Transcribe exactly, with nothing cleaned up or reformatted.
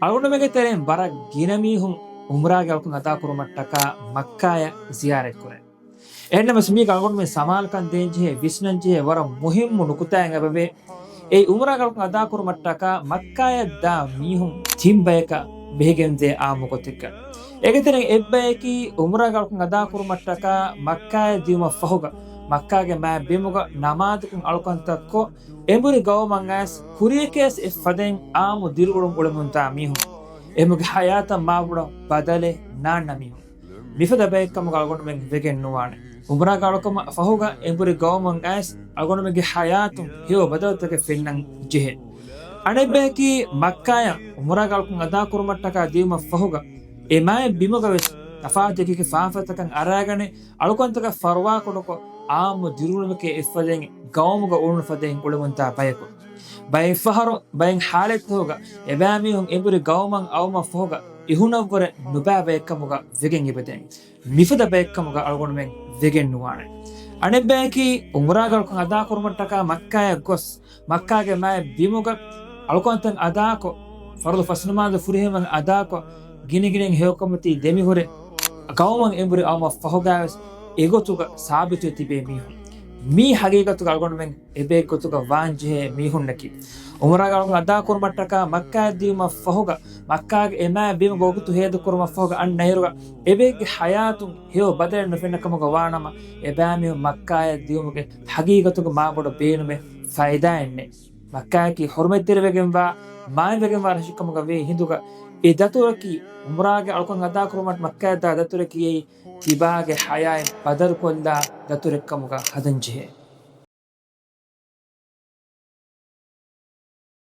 އަޅުގަނޑުމެންގެ ތެރެއިން ވަރަށް ގިނަ މީހުން އުމްރާގެ އަޅުކަން އަދާކުރުމަށްޓަކާ މައްކާޔަށް ޒިޔާރަތްކުރޭ. އެހެންނަމަވެސް މީގަ އަޅުގަނޑުމެން ސަމާލުކަން ދޭންޖެހޭ، ވިސްނަންޖެހޭ ވަރަށް މުހިއްމު ނުކުތާއެއް އެބަވޭ. އެއީ އުމްރާގެ އަޅުކަން އަދާކުރުމަށްޓަކާ މައްކާޔަށް ދާ މީހުން ތިން ބަޔަކަށް ބެހިގެންދޭ އާއްމު ގޮތެއްގަ. އޭގެ ތެރެއިން އެއްބަޔަކީ އުމްރާގެ އަޅުކަން އަދާކުރުމަށްޓަކާ މައްކާޔަށް ދިޔުމަށްފަހުގަ، މައްކާގެ މާތް ބިމުގަ ނަމާދަކުން އަޅުކަންތައްކޮށް، އެނބުރި ގައުމަށް އައިސް ކުރިޔަކަށް އެއްފަދައިން އާއްމު ދިރިއުޅުން އުޅެމުންދާ މީހުން. އެމުގެ ހަޔާތަށް މާބޮޑަށް ބަދަލެއް ނާންނަ މީހުން. މިފަދަ ބައެއްކަމުގަ އަޅުގަނޑުމެން ވެގެން ނުވާނެ. އުމްރާގެ އަޅުކަމަށް ފަހުގަ އެނބުރި ގައުމަށް އައިސް އަޅުގަނޑުމެންގެ ހަޔާތުން ހެޔޮ ބަދަލުތަކެއް ފެންނަން ޖެހޭ. އަނެއްބަޔަކީ މައްކާޔަށް އުމްރާގެ އަޅުކަން އަދާކުރުމަށްޓަކާ ދިޔުމަށްފަހުގަ އެ މާތް ބިމުގަވެސް ތަފާތު އެކި ފާފަތަކަށް އަރާގަނެ އަޅުކަންތަކަށް ފަރުވާކުޑަކޮށް އާއްމު ދިރިއުޅުމެކޭ އެއްފަދައިން ގައުމުގަ އުޅުނު ފަދައިން އުޅެމުންދާ ބަޔަކު. ބައެއް ފަހަރު ބައެއް ހާލަތްތަކުގަ އެބައިމީހުން އެނބުރި ގައުމަށް އައުމަށްފަހުގަ އިހުނަށްވުރެ ނުބައި ބައެއްކަމުގަ ވެގެން އެބަދޭން. މިފަދަ ބައެއްކަމުގަ އަޅުގަނޑުމެން ވެގެން ނުވާނެ. އަނެއްބަޔަކީ އުމްރާގެ އަޅުކަން އަދާކުރުމަށްޓަކާ މައްކާޔަށް ގޮސް، މައްކާގެ މާތް ބިމުގަ އަޅުކަންތައް އަދާކޮށް، ފަރުޟު ފަސްނަމާދު ފުރިހަމަ އަދާކޮށް، ގިނަގިނައިން ހެޔޮކަމަތީ ދެމިހުރެ، ގައުމަށް އެނބުރި އައުމަށް ފަހުގަވެސް އެގޮތުގަ ސާބިތުވެ ތިބޭ މީހުން. މީ ހަގީގަތުގަ އަޅުގަނޑުމެން އެބައެއްގޮތުގަ ވާންޖެހޭ މީހުންނަކީ. އުމްރާގެ އަޅުކަން އަދާކުރުމަށްޓަކާ މައްކާޔަށް ދިޔުމަށް ފަހުގަ، މައްކާގެ އެ މާތް ބިމުގެ ވަގުތު ހޭދަކުރުމަށްފަހުގަ އަންނައިރުގަ، އެބައެއްގެ ހަޔާތުން ހެޔޮ ބަދަލެއް ނުފެންނަ ކަމުގަ ވާނަމަ، އެބައިމީހުން މައްކާޔަށް ދިޔުމުގެ ހަގީގަތުގަ މާބޮޑަށް ބޭނުމެއް ފައިދާއެއް ނެތް. މައްކާއަކީ ޙުރުމަތްތެރިވެގެންވާ، މާތްވެގެންވާ ރަށެއްކަމުގަ ވީ ހިނދުގަ، އެ ދަތުރަކީ އުމްރާގެ އަޅުކަން އަދާކުރުމަށް މައްކާޔަށް ދާ ދަތުރަކީ އެއީ ތިބާގެ ހަޔާތް ބަދަލުކޮށްލާ ދަތުރެއްކަމުގަ ހަދަންޖެހޭ.